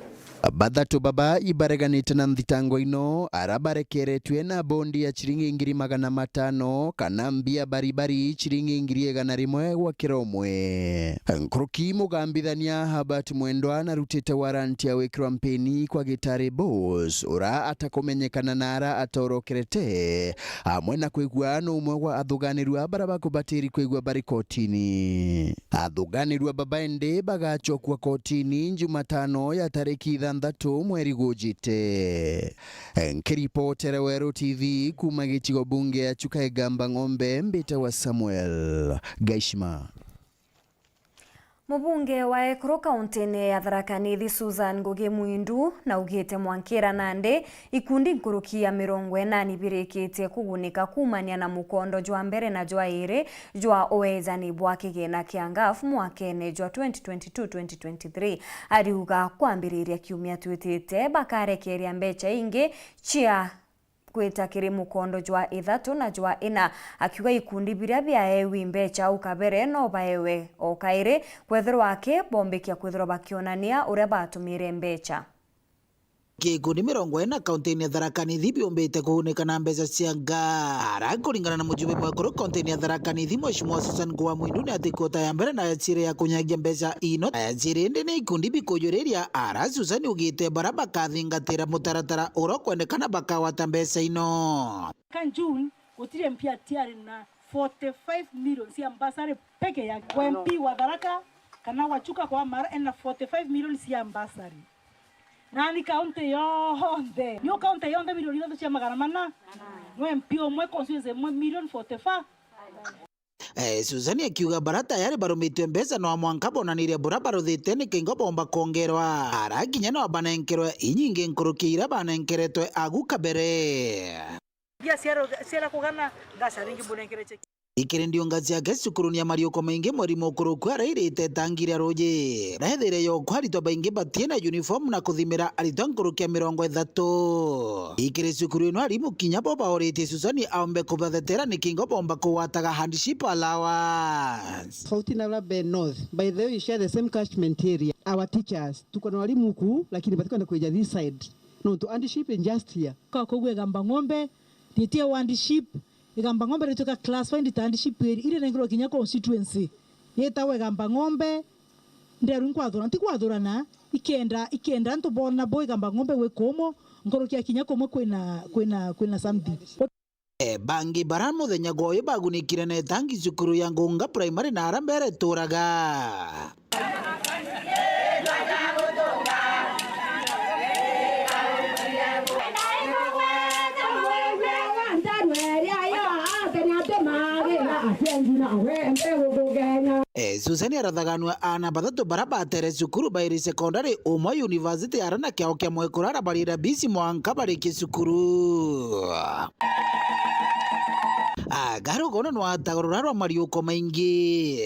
Bathatu baba ibareganite na nthitango ino, ara barekeretue na bondi ya ciringi ngiri magana matano kana mbia baribari ciringi ngiri igana rimwe gwa kira umwe. Nkuruki mugambithania Herbert Mwendwa narutite warrant ya gwikirwa mpini kwa Gitari Boss, ura atakumenyekana na ara atorokerete, amwe na kwigua no umwe wa athuganirua bara bakubatiri kwigua bari kotini. Athuganirua baba indi bagacokua kotini Jumatano ya tariki ithanthatu mweri gujite. Nkiripotera Weru T V kuma gicigo bunge ya Chuka Igamba Ng'ombe, mbitawa Samuel Gaishima. Mubunge wa ekuru kauntine ya Tharaka Nithi Susan Ngugi Mwindu naugite mwankira nandi ikundi nkuruki ya mirongo inani birikitie kugunika kumania na mukondo jwa mbere na jwa iri jwa uejani bwa kigina kia ngaf mwakene jwa twenty twenty-two twenty twenty-three. Ariuga kwambiriria kiumia twitite bakarekeria mbecha ingi cia gwita kiri mukondo jwa ithatu na jwa ina, akiuga ikundi biria biaewi mbecha au kabere no baewe o kairi, kwethirwa aki bombikia kwithirwa bakionania uria batumire mbecha. Gikundi mirongo ina kauntini ya Tharaka Nithi biumbite kugunika na mbecha cia nga. Ara kuringana na mujumbe mwekuru kauntini ya Tharaka Nithi, Mheshimiwa Susan Ngugi wa Mwindu, ni ati kota ya mbere na ya ciiri ya kunyagia mbecha ino, na ya ciiri indi ni ikundi bikujuriria ara Susan ugite bara bakathingatira mutaratara uria ukwendekana bakagwata mbeca ino. Ka June, gutiri M P atiari na forty-five million cia bursary peke yake. Kwa M P wa Tharaka kana wa Chuka kwa Mara ena forty-five million cia bursary. Nani kaunti yonthe? Niyo kaunti yonthe milioni ithatu cia magana mana? No M P umwe, constituency imwe, million forty-five. Eh, Susan akiuga bara tayari barumitwe mbeca no mwanka bonanirie bura baruthite ni kingo bomba kwongerwa. Ara kinya no banenkerwe inyingi nkuruki ira banenkeretwe agu kabere. Mbia ciara, ciara kugana, ngaca ringi mbunenkere cheki. Ikiri ndiunga ciake cukuruni ya Mariuko Maingi, mwarimu ukuruku arairite tangi ria ruji. Rethire yokwa aritwa baingi batie na uniform na kuthimira aritwa nkuruki ya mirongo ithatu. Ikiri cukuru ino arimu kinya bo baoritie Susan aombe kubathetera ni kingo bomba kugwataga hardship allowance. Tofauti na Raben North, by the way, you share the same catchment area. Our teachers, tuko na walimu ku, lakini batikwenda kuja this side. Nontu hardship is just here. Kwa kugwega Mbang'ombe, ritie hardship, Igamba Ng'ombe ritwika classified ta hardship area, irinengerwa kinya constituency yetagwa Igamba Ng'ombe. Nderu nkwathura, ntikwathurana, ikenda, ikenda antu bona bo Igamba Ng'ombe gwi kumo, nkuruki ya kinya kumwe kwina, kwina, kwina something. Eh, bangi bara muthenya gwa uyu bagunikire na itangi cukuru ya Ngunga Primary na ara mbere turaga. Eh, Susan arathaganua aana bathatu bara batere cukuru bairi sekondari, umwe university, ara na kiao kia mwekuru arabarira bisi mwanka barikie cukuru. Agarugono nwataga rurarwa mariuko maingi.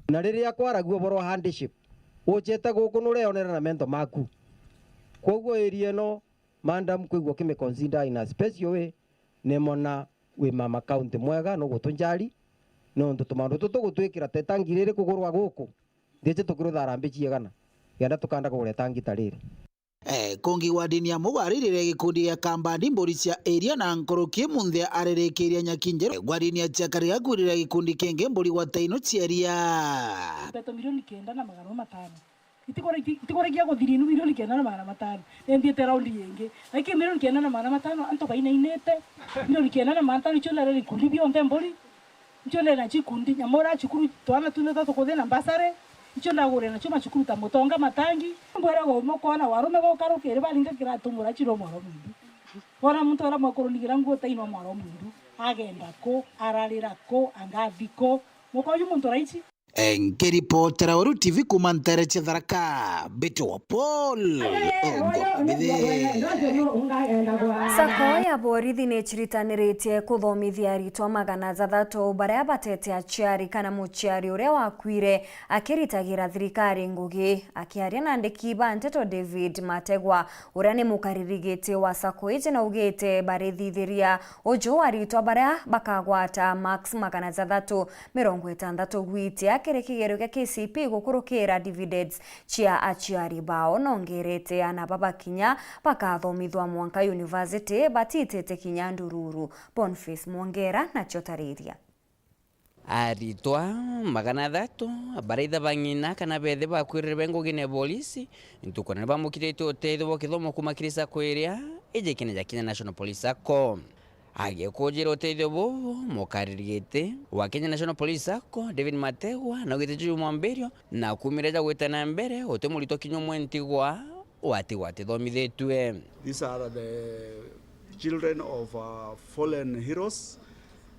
Na riria kwaragua uboro wa hardship, ucete guku nureonera na mento maku. Kwoguo area ino, madam, kwigua ukimiconsider in a special way, ni mona wi mama county mwega, nugutunjari, nontu tumandu tutu gutwikira ta itangi riri kugurwa guku, ndici tukiruthara mbici igana, kenda tukanda kugura itangi ta riri. Eh, kungi wardini ya Mugwariririre gikundi gia Kambandi, mburi cia iria na nkuruki munthi aririkiria nyaki njeru. Wardini ya Chiakari akwirira gikundi kingi mburi gwata ino cia iria. Mbeto milioni kenda na magana matano. Itikore-, iti-, itikore kia guthiri inu milioni kenda na magana matano. Nendite raundi ingi. Lakini milioni kenda na magana matano, antu bainainite. Milioni kenda na magana matano icio ndare gikundi bionthe mburi. Ncio ndena cikundi, nyamura cukuru, twana tunthe twa tukuthina mbasari, ncio ndagure nacio macukuru ta Mutonga, Matangi. Mbwiragwa umwe kwona warume baukarukiri baringa kiratu mura chiro mwaro mwindu. Wona muntu uria mwekuru nigira nguo tainwa mwaro mwindu, agenda ku, ararira ku, angathi ku. Muka uyu muntu raichi. Nkiripotera Weru T V kuuma ntere cia Tharaka, mbitwa Paul Ogobithe. Sacco ya borithi ni iciritaniritie kuthomithia aritwa magana jathatu baria batete aciari kana muciari uria wakuire akiritagira thirikari ngugi. Akiaria na andiki ba nteto, David Mategwa, uria ni mukariri giti wa Sacco iji, naugite barithithiria uju aritwa baria bakagwata marks magana jathatu mirongo itantatu gwitia kiri kigerio gia K C P e gukurukira dividends cia aciari bao. Nongerete ana baba kinya bakathomithwa mwanka university batitite kinya ndururu. Boniface Mwongera nacio tariria. Aritwa magana jathatu baraitha ba ng'ina kana bethe bakwirire be ngugine ya bolisi, ntukuna ni bamukirite utethio bwa kithomo kuuma kiri Sacco iria iji kina ja Kenya National Police Sacco. Agikujira utethio bubu, mukariri giti wa Kenya National Police Sacco, David Mategwa, naugite juju mwambirio na kumire ja gwita na mbere, uti muritwa kinya umwe ntigwa watigwa atithomithitue. These are the children of, uh, fallen heroes.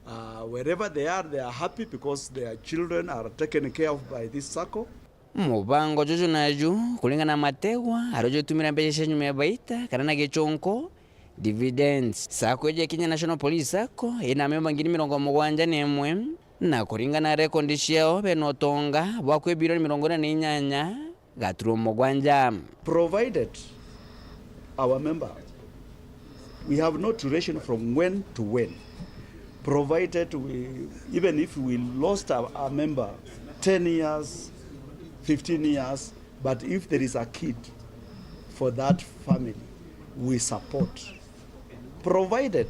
Uh, wherever they are, they are happy because their children are taken care of by this Sacco. Mubango juju naju, kuringana na Mategwa, ari ujutumira mbeca cia nyuma ya baita, kana na gichunku, dividends. Sacco iji ya Kenya National Police Sacco ina amemba ngiri mirongo mugwanja na imwe, na kuringana na rekondi ciao, bena utonga bwa kwi bilioni mirongo ina na inyanya gaturumo mugwanja. Provided our member, we have no duration from when to when. Provided we, even if we lost a, a member ten years, fifteen years, but if there is a kid for that family, we support. Provided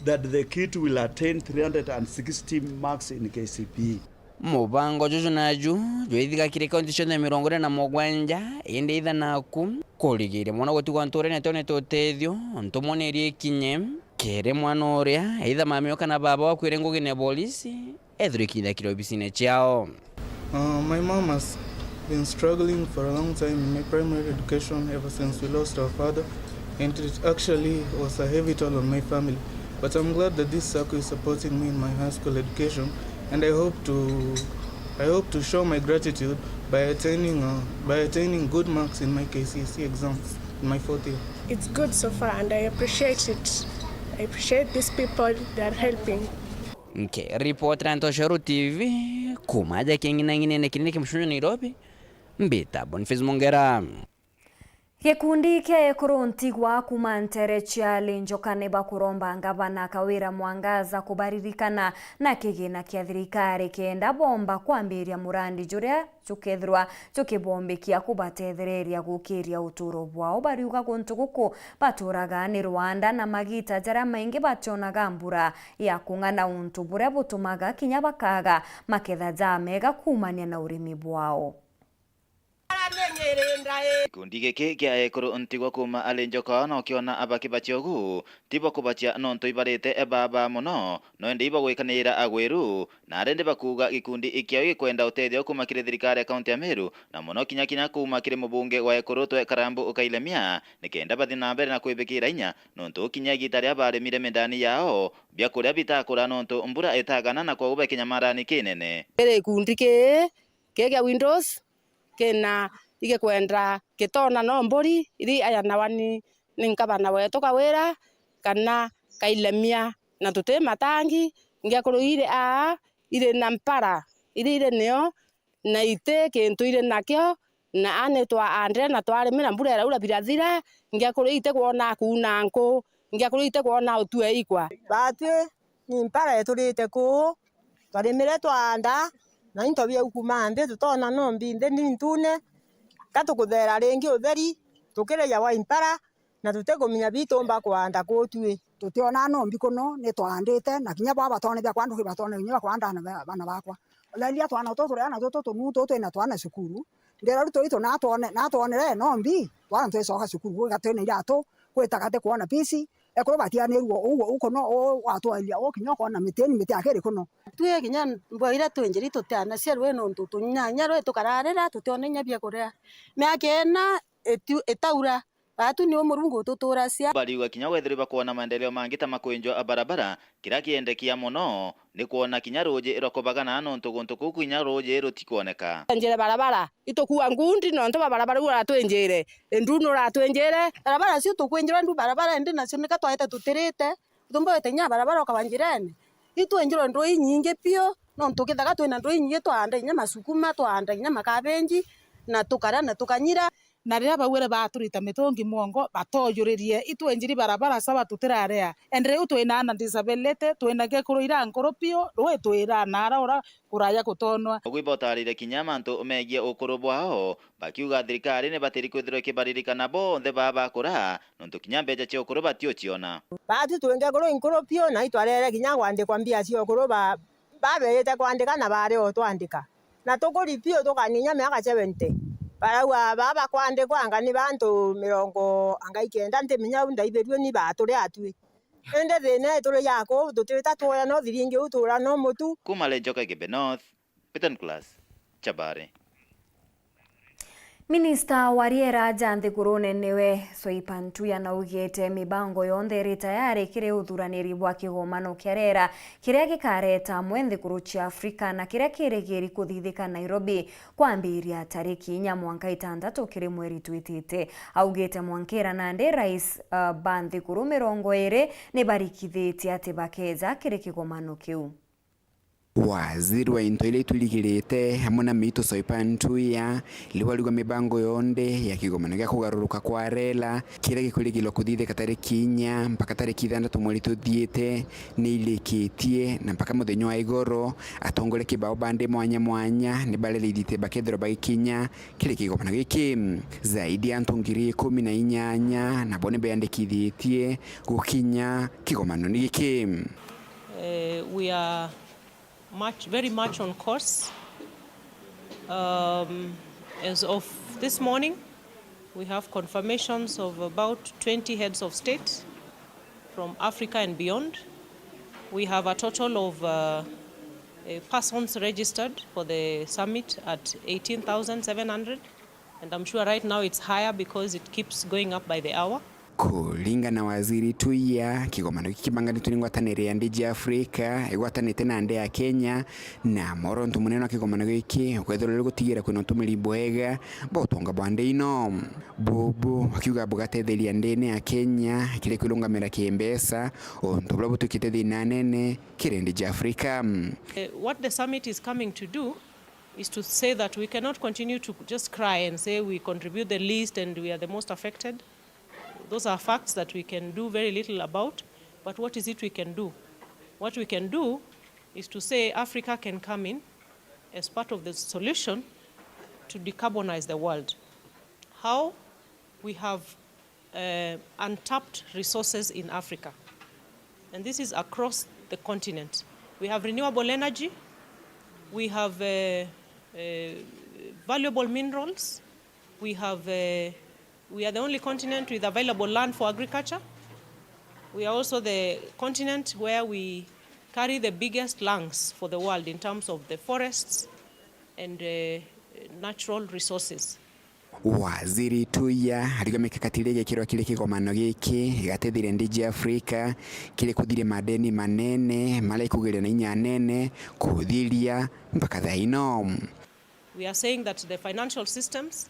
that the kid will attain three hundred and sixty marks in K C P E. Mubango juju naju jwithigakire kaunti cionthe mirongo ina na mugwanja, indi itha naku kurigiria mwana gutigwa nturene atonete utethio, ntumwa ni iria ikinye kiri mwana uria, itha mamio kana baba wakwire ngugine ya bolisi, ethirwe ikinyakire obisine ciao. Uh, my mom has been struggling for a long time in my primary education ever since we lost our father, and it actually was a heavy toll on my family. But I'm glad that this Sacco is supporting me in my high school education, and I hope to, I hope to show my gratitude by attaining, uh, by attaining good marks in my K C S E exams in my fourth year. It's good so far, and I appreciate it. I appreciate these people, they are helping. Nkiripotera Ntoshoro T V kuuma aja king'inang'inene kinene kia Mushunju Nairobi, mbita Boniface Mongera. Gikundi kia ekuru ntigwa kuuma ntere cia Linjoka ni bakuromba ngavana Kawira Mwangaza kubaririkana na kigina kia thirikari kenda bomba kwambiria murandi juria jukethirwa jukibombikia kubatethereria gukiria uturo bwao. Bariuga guntu guku baturaga ni rwanda, na magita jaria maingi bationaga mbura ya kung'ana, untu buria butumaga kinya bakaga maketha jamega kuumania na urimi bwao. Gikundi giki kia ekuru ntigwa kuuma Alinjoka no kiona abakibacia ugu, ti bo kubacia nontu ibarite baba mono, no indi ibagwikaniira agwiru, na ari ndi bakuuga gikundi kiao gikwenda utethio kuuma kiri thirikari ya kaunti ya Meru, na mono kinya kinya kuuma kiri mubunge wa Ekurutwe Karambu Ukailemia, nikenda bathi na mbere na kwibikira inya, nontu kinya igiita riria barimire mindani yao, biakuria bitakura nontu mbura itagana na kwou be kinyamarani kinene. Kiri gikundi kii, kii kia Windows, kina igikwenda kitona no mburi, iri aya nawa ni, ni nkabana wetu Kawira, kana Kailemia, na tuti matangi, ngiakuru iri aa, iri na mpara, iri iri nio, na iti kintu iri nakio, na ani twaandire na twarimira, mbura iraura birathira, ngiakuru iti kwona kuuna nku, ngiakuru iti kwona utue ikwa. Batwi ni mpara iturite kuu, twarimire twaanda, na into biu kuuma nthi tutona no mbi nthi ni ntune, ka tukutheera ringi utheri, tukirija wa impara, na tutikumenya bitumba kwanda kuu tui. Tutiona no mbi kuno, ni twaandite, na kinya bwa batone biakwa nduki batone kinya bakwa ndana ba-, bana bakwa. Onaria twana tutu turia natuo tutunuu tutu twina twana cukuru. Ndira riu turitu natwone, natwonere no mbi, twana twicoka cukuru, gwiga twina iratu, gwita gati kwona pisi, Ekuru batianirwe uu, uu kuno, uu watwaria, uu kinya ukoona miti, ni miti akiri kuno. Twi kinya mbwa iria twinjiri tutianacia rwi nontu tunyanya rwi tukararira, tutiona inya bia kuria. Miaka ina itu-, itaura, baatu niu Murungu ututuracia. Bariuga kinya wethirwa bakwona maendeleo mangi ta makwinjwa a barabara, kiria kiendekia mono ni kwona kinya ruuji rwa kubagana nontu guntu kuu kinya ruuji rutikwoneka. Twinjire barabara, itukua ngundi nontu bwa barabara iu uratwinjire. Ndu nuratwinjire, barabara cio tukwinjirwa ndu barabara indi nacio nika twaite tutirite. Utumba wite kinya barabara ukaba njirene. Itwinjirwe ndui inyingi piu, nontu kithaga twina ndui inyingi, twaanda kinya masukuma, twaanda kinya makabenji, na tukaria na tukanyira. Na riria baugire baaturita mitungi mwongo, batoojuririe, itwenjiri barabara sawa tutirarea. And riu twina ana disability, twina gekuru iria nkuru piu, rwi twira naara ura kuraya gutonwa. Ugwi bautaririe kinya mantu megie ukuru bwao, bakiuga thirikari ni batiri kwithirwa ikibaririkana bonthe baa bakura, nontu kinya mbeca cia ukuru batiuciona. Baatu twingi kuru inkuru piu, na itwarere kinya kwandikwa mbia cia ukuru ba-, babeete kwandika na baari o twandika. Na tukuri piu tukaninya miaka seventy. Barauga baa bakwandikwa anga ni bantu mirongo anga ikenda, ntimenya u ndaibirue ni baaturi atui. Indi thina ituri ya kuu, tutita tuura no thiringi u tuura no mutu. Kuma Lenjoka Igembe North, Peter Nicholas, Chabari. Minista wa riera ja nthigurune niwe Soipan Tuya naugite mibango yonthe iri tayari kiri uthuraniri bwa kigomano kia riera kiria gikareta amwe nthiguru cia Afrika na kiria kirigiri kuthithika Nairobi kwambiria tariki inya mwanka itantatu kiri mweri twitite. Augite mwankira nandi rais, uh, ba nthiguru mirongo iri ni barikithitie ati bakeja kiri kigomano kiu. Waziri wa into iria itwirigirite amwe na miitu Soipan Tuya, riu arigwa mibango yonthe ya kigomano gia kugaruruka kwa rela, kiria gikwirigirwa kuthithika tariki inya mpaka tariki ithantatu mweri tuthiite, ni irikitie, na mpaka muthenya wa igoro, atongoria kibao ba nthi mwanya mwanya ni barerithite bakethirwa bagikinya kiri kigomano giki. Zaidi ya antu ngiri ikumi na inyanya nabo ni beyandikithitie gukinya kigomanone giki. Eh, we are much, very much on course. Um, as of this morning, we have confirmations of about twenty heads of state from Africa and beyond. We have a total of, uh, uh, persons registered for the summit at eighteen thousand seven hundred. And I'm sure right now it's higher because it keeps going up by the hour. Kuringana na Waziri Tuya, kigomano giki kibanganitwe ni ngwataniro ya nthi cia Afrika igwatanite na nthi ya Kenya, na mworonto munene wa kigomano giki ukwethirwa uri gutigira kwina utumiri bwega bwa utonga bwa nthi ino. Bubu akiuga bugatetheria nthini ya Kenya kiri kwirungamira kimbeca, untu buria butuikite thina nene kiri nthi cia Afrika. Eh, what the summit is coming to do is to say that we cannot continue to just cry and say we contribute the least and we are the most affected. Those are facts that we can do very little about, but what is it we can do? What we can do is to say Africa can come in as part of the solution to decarbonize the world. How? We have uh, untapped resources in Africa. And this is across the continent. We have renewable energy, we have, uh, uh, valuable minerals, we have, uh, we are the only continent with available land for agriculture. We are also the continent where we carry the biggest lungs for the world in terms of the forests and, uh, natural resources. Waziri Tuya ariuga mikakati iria igekirwa kiri kigomano giki igatetheria nthi cia Afrika kiri kuthiria madeni manene maria ikugeria na inya nene kuthiria mpaka thaa ino. We are saying that the financial systems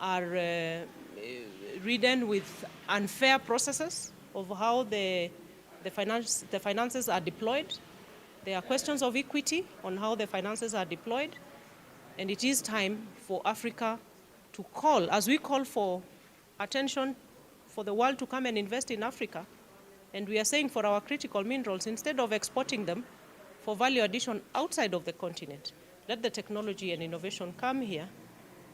are, uh, ridden with unfair processes of how the, the finance, the finances are deployed. There are questions of equity on how the finances are deployed, and it is time for Africa to call, as we call for attention for the world to come and invest in Africa. And we are saying for our critical minerals, instead of exporting them for value addition outside of the continent, let the technology and innovation come here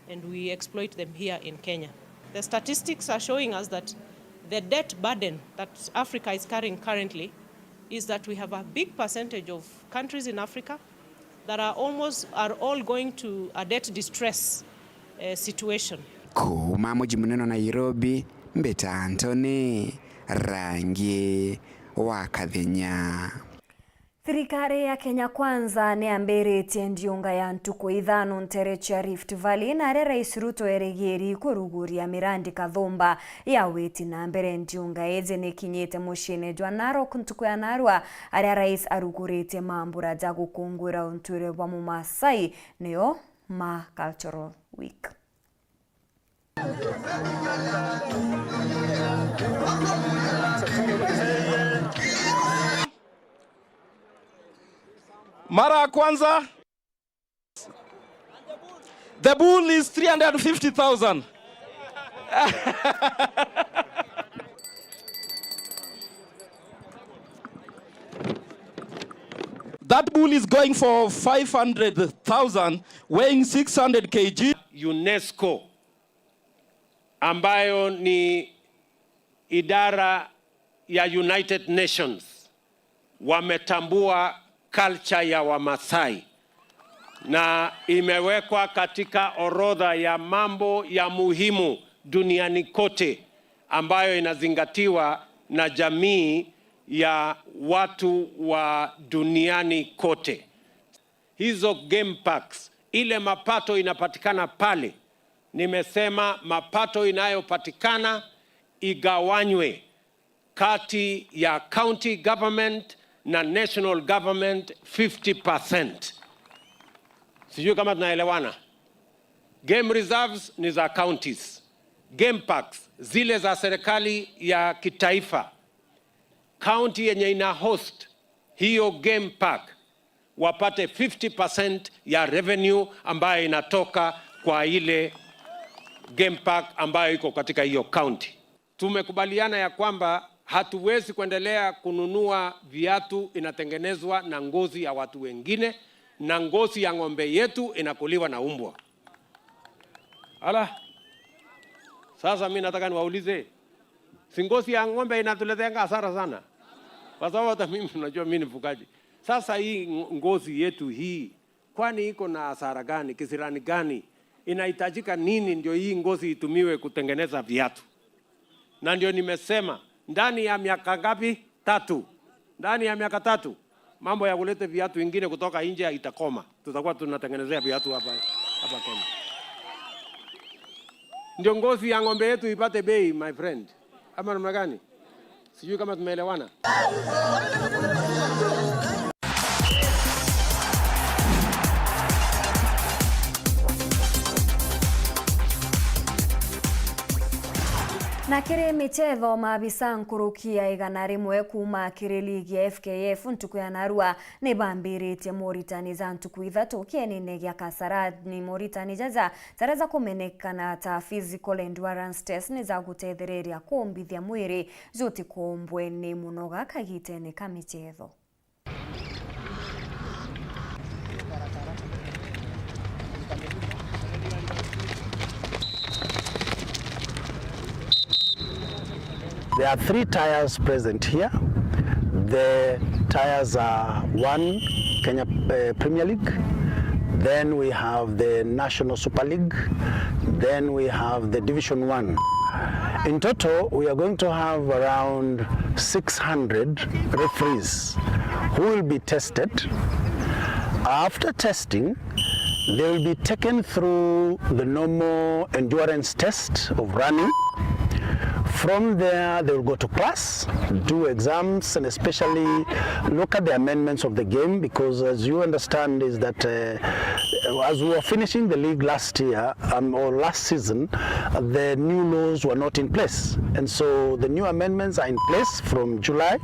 and we exploit them here in Kenya. The statistics are showing us that the debt burden that Africa is carrying currently is that we have a big percentage of countries in Africa that are almost, are all going to a debt distress, eh, situation. Kuuma muji munene wa Nairobi, mbita Anthony Rangi wa Kathenya. Thirikari ya Kenya Kwanza niambiritie ndiunga ya ntuku ithano nteere cia Rift Valley, na aria Rais Ruto erigiri kuruguria mirandi kathumba ya witi na mbere. Ndiunga iji nikinyite muciine jwa Narok ntuku ya narua, aria Rais aruguritie mambura ja gukungwira untwire bwa Mumasai, niyo Ma Cultural Week. Mara ya kwanza, the bull is three hundred fifty thousand. That bull is going for five hundred thousand, weighing six hundred kilograms. UNESCO, ambayo ni idara ya United Nations, wametambua culture ya Wamasai na imewekwa katika orodha ya mambo ya muhimu duniani kote ambayo inazingatiwa na jamii ya watu wa duniani kote. Hizo game parks, ile mapato inapatikana pale, nimesema mapato inayopatikana igawanywe kati ya county government na national government fifty percent. Sijui kama tunaelewana. Game reserves ni za counties. Game parks zile za serikali ya kitaifa, county yenye ina host hiyo game park wapate fifty percent ya revenue ambayo inatoka kwa ile game park ambayo iko katika hiyo county. Tumekubaliana ya kwamba hatuwezi kuendelea kununua viatu inatengenezwa na ngozi ya watu wengine, na ngozi ya ng'ombe yetu inakuliwa na umbwa. Ala, sasa mi nataka niwaulize, si ngozi ya ng'ombe inatuleteanga hasara sana? Kwa sababu hata mimi, unajua mimi ni mfugaji. Sasa hii ng-, ngozi yetu hii, kwani iko na hasara gani, kisirani gani? Inahitajika nini ndio hii ngozi itumiwe kutengeneza viatu? Na ndio nimesema, ndani ya miaka ngapi? Tatu. Ndani ya miaka tatu, mambo ya kuleta viatu ingine kutoka nje itakoma. Tutakuwa tunatengenezea viatu hapa, hapa Kenya. Ndio ngozi ya ng'ombe yetu ipate bei, my friend. Ama namna gani? Sijui kama tumeelewana. Na kiri michetho, maabisa nkuruki ya igana rimwe kuuma kiri ligi ya F K F ntuku ya narua ni bambiritie moritani ja ntuku ithatu kienine gia Kasarani. Moritani jaja jaria jakumenyekana ta physical endurance test ni ja gutethereria kumbithia mwiri jutikombwe ni munoga kagitene ka michetho. There are three tiers present here. The tiers are one, Kenya, uh, Premier League. Then we have the National Super League. Then we have the Division One. In total, we are going to have around six hundred referees who will be tested. After testing, they will be taken through the normal endurance test of running. From there, they will go to class, do exams, and especially look at the amendments of the game, because as you understand is that, uh, as we were finishing the league last year, um, or last season, the new laws were not in place. And so the new amendments are in place from July.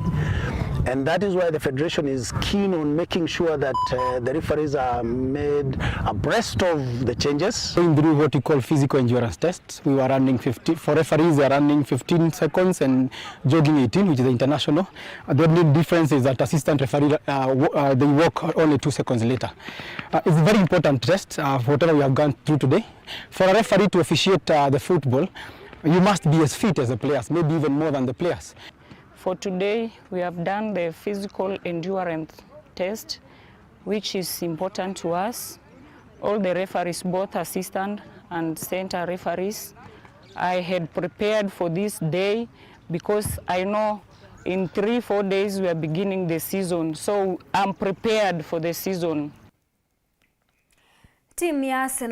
And that is why the federation is keen on making sure that, uh, the referees are made abreast of the changes. Going through what we call physical endurance tests, we were running fifty, for referees, they are running fifteen seconds and jogging eighteen, which is international. Uh, the only difference is that assistant referee, uh, wo-, uh, they walk only two seconds later. Uh, it's a very important test, uh, for whatever we have gone through today. For a referee to officiate, uh, the football, you must be as fit as the players, maybe even more than the players. For today, we have done the physical endurance test, which is important to us. All the referees, both assistant and center referees, I had prepared for this day because I know in three, four days we are beginning the season, so I'm prepared for the season. Timu ya Arsenal